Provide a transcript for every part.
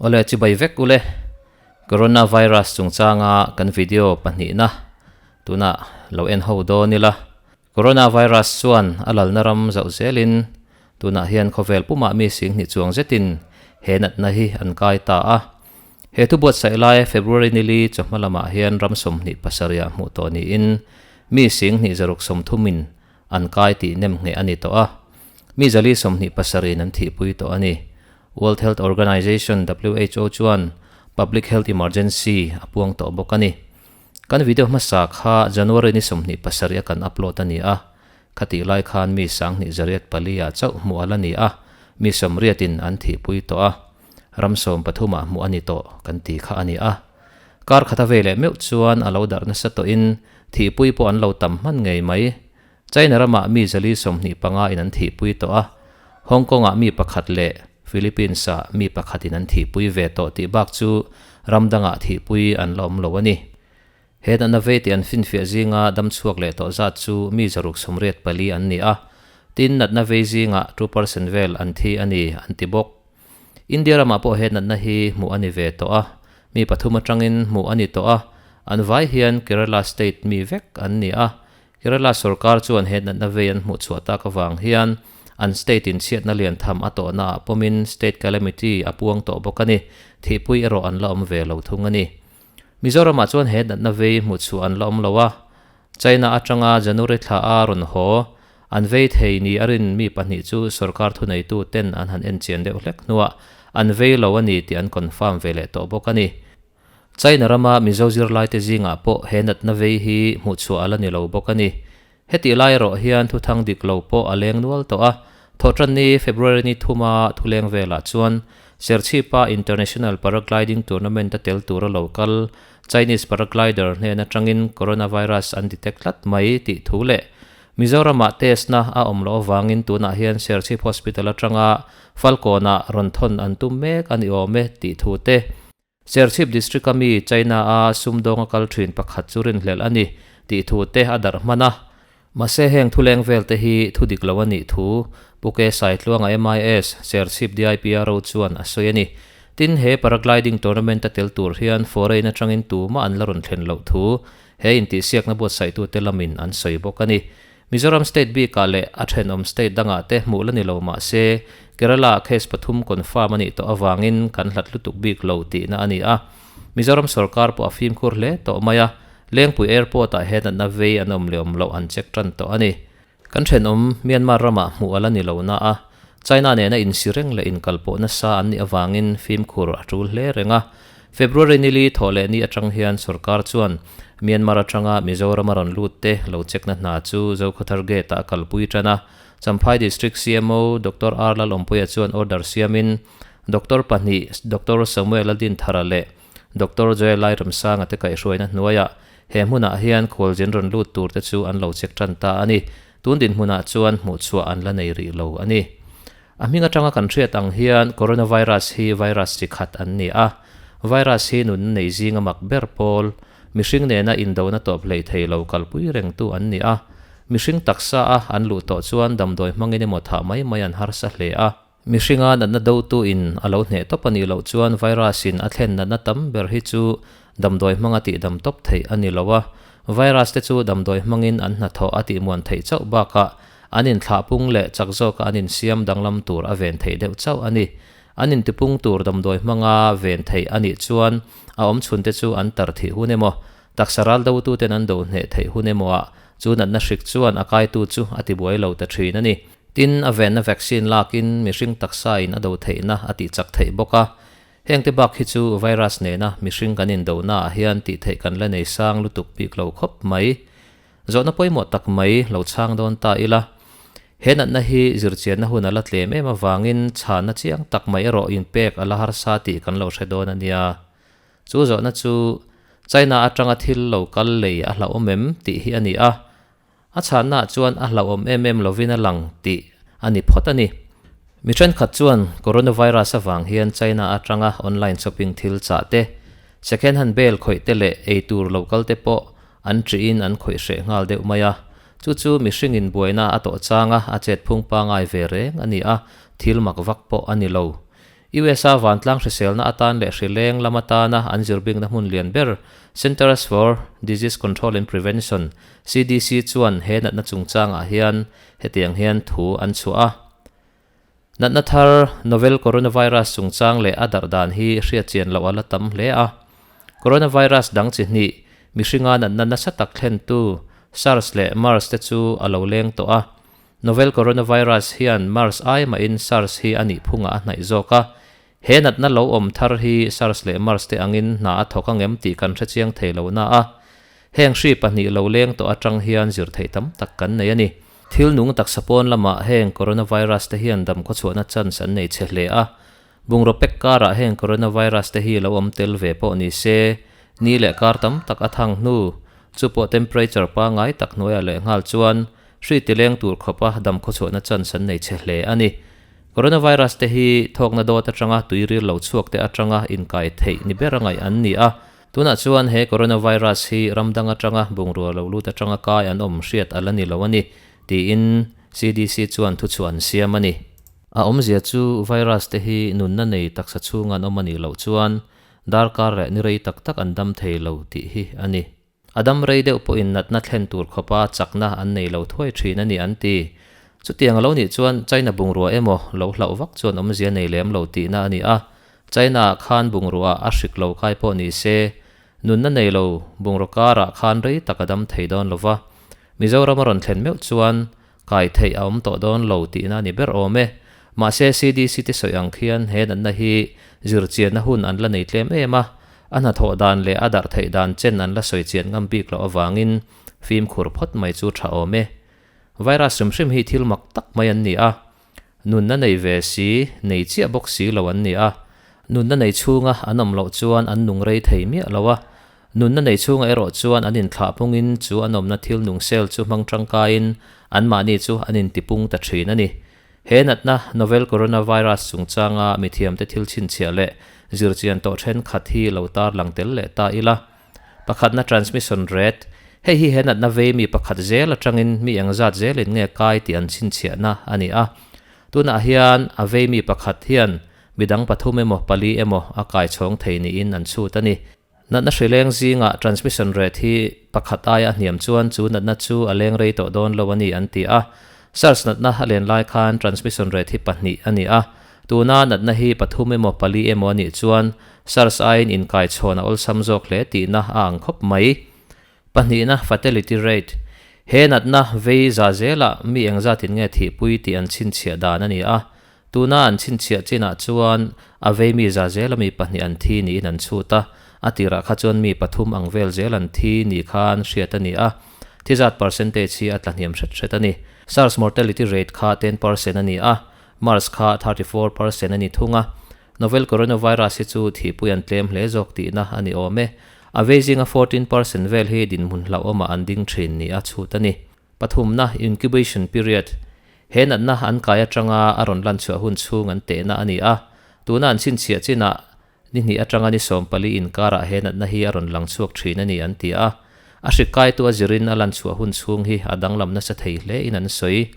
Awle chibai vek ule. Coronavirus chungchanga kan video pahnihna tunah lo en ho dawn ila. Coronavirus chuan a lalna ram zauh zelin tunah hian khawvel pumah mi singhnih chuang zetin he natna hi an kai ta a. He thu buatsaih lai February nili chawhma lamah hian ram 27 ah hmuh tawh niin mi singhnih zaruk sawmthumin an kai tih nem ngheh a ni tawh a. Mi 427 in an thihpui tawh a ni. World Health Organization, who, chuan Public Health Emergency a puang tawh bawk a ni. Kan video hmasa kha January ni 27 a kan upload a ni a, khatih lai khan mi 2804 ah chauh hmuh a la ni a, mi 80 in an thihpui tawh a, ram 13 ah hmuh a ni tawh kan ti kha a ni a. Kar khata vei leh meuh chuan a lo darh nasa tawhin thihpui pawh an lo tam hman ngei mai. China ramah mi 425 in an thihpui tawh a, Hong Kong-ah mi pakhat leh Philippines-ah mi pakhatin an thihpui ve tawh tih bak chu ram dangah thihpui an la awm lo a ni. He natna vei tih an finfiah zinga dam chhuak leh tawh zat chu mi 684 an ni a, tin natna vei zingah 2% vel an thi a ni an ti bawk. India ramah pawh he natna hi hmuh a ni ve tawh a, mi pathum atangin hmuh a ni tawh a, an vai hian Kerala state mi vek an ni a, Kerala sorkar chuan he natna vei an hmuh chhuah tak avang hian an state in chhiatna lian tham a tawhna ah pawmin state calamity a puang tawh bawk a ni. Thihpui erawh an la awm ve lo thung a ni. Mizoramah chuan he natna vei hmuh chhuah an la awm lo a, China atanga January thla a rawn haw an vei thei ni a rin mi pahnih chu sorkar thuneitu ten an han enchian deuh hlek hnuah an vei lo a ni tih an confirm ve leh tawh bawk a ni. China rama Mizo zirlaite zingah pawh he natna vei hi hmuh chhuah a la ni lo bawk a ni. Hetih lai erawh hian thuthang dik lo pawh a leng nual tawh a, Thawhtanni February ni thuma thuleng velah chuan Serchhipa International Paragliding Tournament a tel tura lo kal Chinese paraglider hnen atangin coronavirus an detect tlat mai tih thu leh Mizoramah test na a awm loh avangin tunah hian Serchhip Hospital atanga Falkawnah rawn thawn an tum mek a ni awm e tih thu te Serchhip District a mi China a sumdawng a kal thin pakhat chu rinhlelh a ni tih thu te a darh hman a. Mahse heng thuleng vel te hi thu dik lo a nih thu Pu Ke Saitluanga MIS, Serchhip DIPRO chuan a sawi a ni. Tin, he Paragliding Tournament a tel tur hian foreign atangin tumah an la rawn thlen loh thu he intihsiakna buatsaihtute lamin an sawi bawk a ni. Mizoram state bikah leh a thenawm state dangah te hmuh la ni lo mah se, Kerala-ah case pathum confirm a nih tawh avangin kan hlat lutuk bik lo tihna a ni a. Mizoram sorkar pawh a fimkhur hle tawh mai a, Lengpui Airport-ah he natna vei an awm leh awm loh an check tan tawh a ni. Kan thenawm Myanmar ramah hmuh a la ni lo na a, China nena insi reng leh inkalpawh nasa an nih avangin fimkhur a tul hle reng a. February nili thawh leh ni atang hian sorkar chuan Myanmar atanga Mizoram a rawn lut te lo check na hna chu Zokhawthar Gate ah a kalpui tan a. Champhai District CMO Doctor R Lalawmpuia chuan order siamin Doctor pahnih Doctor Samuel Ladinthara leh Doctor Joel Lairamsanga te kaihhruaina hnuaiah he hmunah hian khualzin rawn lut tur te chu an lo check tan ta a ni. Tun dinhmunah chuan hmuhchhuah an la nei rih lo a ni. A hming atanga kan hriat ang hian coronavirus hi virus chi khat an ni a. Virus hi nunna nei zinga mak ber pawl, mihring nena indona tawp hlei thei lo kalpui rengtu an ni a. Mihring taksa a an luh tawh chuan damdawi hmangin emaw thah mai mai an harsa hle a. Mihringa natna dotu in a lo hneh tawp a nih loh chuan virus in a thlen natna tam ber hi chu damdawi hmanga tihdam tawp theih a ni lo a. Virus te chu damdawi hmangin an hnathawh a tihmuan theih chauh bakah An inthlah pung leh chak zawka an insiam danglam tur a ven theih deuh chauh a ni. An intipung tur damdawi hmanga ven theih a nih chuan a awm chhunte chu an tar thih hun emaw, taksa ral dotuten an do hneh theih hun emaw ah chu natna hrik chuan a kaitu chu a tibuai lo ta thin a ni. Tin, a venna vaccine lakin mihring taksa in a do theihna a tihchak theih bawk a. Hengte bak hi chu virus nena mihring kan indohna ah hian tih theih kan la nei sang lutuk bik lo khawp mai. Zawhna pawimawh tak mai lo chhang dawn ta ila. He natna hi zirchianna hun a la tlem em avangin chhanna chiang tak mai erawh inpek a la harsa tih kan lo hre dawn a nia. Chu zawhna chu China atanga thil lo kal lei a hlauhawm em tih hi a ni a. A chhannaah chuan a hlauhawm em em lovin a lang tih a ni phawt a ni. Mi thenkhat chuan coronavirus avang hian China atanga online shopping thil chah te, second hand bel khawih te leh eitur lo kal te pawh An ṭihin an khawih hreh nghal deuh mai a, chu chu mihringin buaina a tawh changa a chet phung pangai ve reng a ni a, thil mak vak pawh a ni lo. USA vantlang hriselna atan leh hrileng lam atana an zirbikna hmun lian ber Centers for Disease Control and Prevention, CDC, chuan he natna chungchangah hian hetiang hian thu an chhuah a. Natna thar novel coronavirus chungchang leh a darh dan hi hriatchian loh a la tam hle a. Coronavirus dang chi hnih, mihringa natna nasa tak thlentu SARS leh MERS te chu a lo leng tawh a. Novel coronavirus hian MERS ai mahin SARS hi a nih phungah a hnaih zawk a. He natna lo awm thar hi SARS leh MERS te angin hna a thawk angem tih kan hrechiang thei lo na a. Heng hri pahnih lo leng tawh atang hian zir theih tam tak kan nei a ni. Thil nung taksa pawn lamah heng coronavirus te hian dam khawchhuahna chance an nei chhe hle a. Bungraw pek karah heng coronavirus te hi lo awm tel ve pawh ni se, ni leh kar tam tak a thang hnu, chu pawh temperature pangngai tak hnuaiah leh nghal chuan hri tileng tur khawpa dam khawchhuahna chance an nei chhe hle a ni. Coronavirus te hi thawkna dawt atanga tuiril lo chhuak te atanga inkai theih ni ber a ngaih an ni a. Tunah chuan he coronavirus hi ram dang atanga bungrua lo lut atanga kai an awm hriat a la ni lo a ni, tiin CDC chuan thuchhuah an siam a ni. A awmzia chu virus te hi nunna nei taksa chhunga an awm a nih loh chuan darkar leh ni rei tak tak an dam thei lo tih hi a ni. A dam rei deuh pawhin natna thlen tur khawpa chakna an nei lo thuai thin a ni an ti. Chutiang a lo nih chuan China bungrua emaw lo hlauh vak chuan awmzia nei lem lo tihna a ni a, China-ah khan bungrua a hrik lo kai pawh ni se, nunna nei lo bungraw karah khan rei tak a dam thei dawn lo va. Mizoram a rawn thlen meuh chuan kai theih a awm tawh dawn lo tihna a ni ber awm e. Mahse CDC te sawi ang khian he natna hi zirchianna hun an la nei tlem em a, a hnathawh dan leh a darh theih dan chen an la sawi chian ngam bik loh avangin fimkhur phawt mai chu tha awm e. Virus hrim hrim hi thil mak tak mai an ni a, Nunna nei ve si, nei chiah bawk si lo an ni a. Nunna nei chhunga an awm loh chuan an nung rei thei miah lo a. Nunna nei chhunga erawh chuan an inthlah pungin chu an awmna thil nung sel chu hmang tangkaiin anmahni chu an intipung ta thin a ni. He natna, novel coronavirus chungchanga mithiamte thil chhinchhiah leh zirchian tawh thenkhat hi lo tarlang tel leh ta ila. Pakhatna transmission rate, Hei hi he natna vei mi pakhat zel atangin mi engzat zelin nge kai tih an chhinchhiahna a ni a. Tunah hian a vei mi pakhat hian midang pathum emaw pali emaw a kai chhawng thei niin an chhut a ni. Natna hri leng zingah transmission rate hi pakhat aia a hniam chuan chu natna chu a leng rei tawh dawn lo a ni an ti a. SARS natna a len lai khan transmission rate hi pahnih a ni a. Tuna natna hi pathum emaw pali emaw a nih chuan SARS aiin inkaichhawn a awlsam zawk hle tihna a ang khawp mai. Pahnihna, fatality rate, He natna vei za zelah mi engzatin nge thihpui tih an chhinchhiah dan a ni a. Tuna an chhinchhiah chinah chuan a vei mi za zela mi pahnih an thi niin an chhut a, a tirah kha chuan mi pathum ang vel zel an thi ni khan hriat a ni a. Thi zat percentage hi a tlahniam hret hret a ni. SARS mortality rate kha 10% a ni a, MERS kha 34% a ni thung a. Novel coronavirus hi chu thihpui an tlem hle zawk tihna a ni awm e. A vei zinga 14% vel hi dinhmun hlauhawmah an ding thin ni a chhut a ni. Pathumna, incubation period, He natna an kai atanga a rawn lan chhuah hun chhung an tehna a ni a. Tuna an chhinchhiah chinah ni hnih atanga ni 14 inkarah he natna hi a rawn lang chhuak thin a ni an ti a. A hrik kaitu a zirin a lan chhuah hun chhung hi a danglam nasa thei hle in an sawi.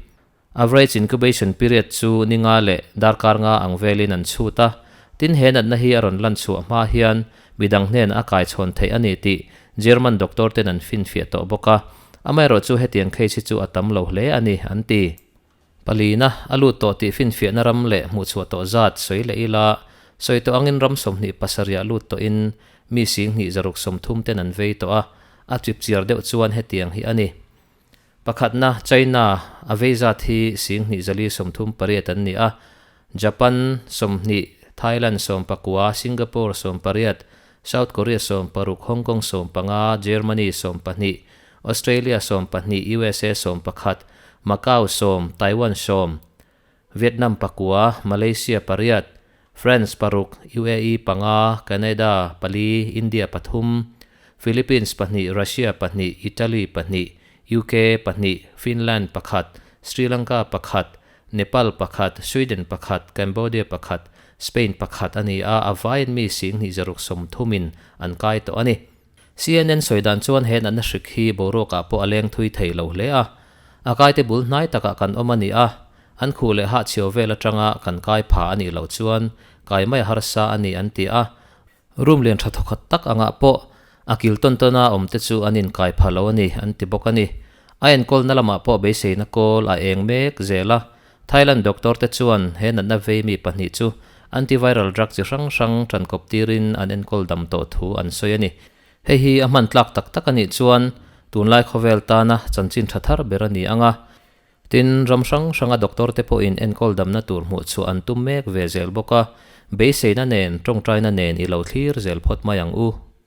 Average incubation period chu ni nga leh darkar nga ang velin an chhut a, tin he natna hi a rawn lan chhuah hma hian midang hnenah a kaichhawn theih a ni tih German doctor ten an finfiah tawh bawk a, amaherawh chu hetiang case hi chu a tam lo hle a ni, an ti. Palina, a lut tawh tih finfiahna ram leh hmuhchhuah tawh zat sawi leh ila, sawi tawh angin ram 27 ah lut tawhin mi 10,230 ten an vei tawh a, a chipchiar deuh chuan hetiang hi a ni. Pakhatna, China, a vei zat hi 2438 an ni a, Japan, 20, Thailand, 19, Singapore, 18, South Korea, 16, Hong Kong, 15, Germany, 12, Australia, 12, USA, 11, Macau, 10, Taiwan, 10, Vietnam, pakua, Malaysia, pariat, France, paruk, UAE, panga, Canada, pali, India, pathum, Philippines, pahnih, Russia, pahnih, Italy, pahnih, UK, pahnih, Finland, pakhat, Sri Lanka, pakhat, Nepal, pakhat, Sweden, pakhat, Cambodia, pakhat, Spain, pakhat a ni a, a vaiin mi 2630 in an kai tawh a ni. CNN sawi dan chuan he natna hrik hi boruakah pawh a leng thui thei lo hle a, a kaite bul hnai takah kan awm a ni a, an khuh leh hahchhiau vel atanga kan kai pha a nih loh chuan kai mai a harsa a ni an ti a. Room lian tha thawkhat tak angah pawh a kil tawn tawna awm te chu an inkai pha lo a ni an ti bawk a ni. A enkawlna lamah pawh beiseina kawl a eng mek zel a. Thailand doctor te chuan he natna vei mi pahnih chu antiviral drug chi hrang hrang tankawp tirin an enkawl dam tawh thu an sawi a ni. Hei hi a hman tlak tak tak a nih chuan tunlai khawvel tana chanchin tha thar ber a ni ang a. Tin, ram hrang hranga doctor te pawhin enkawl damna tur hmuh chhuah an tum mek ve zel bawk a, beiseina nen, tawngtaina nen i lo thlir zel phawt mai ang u.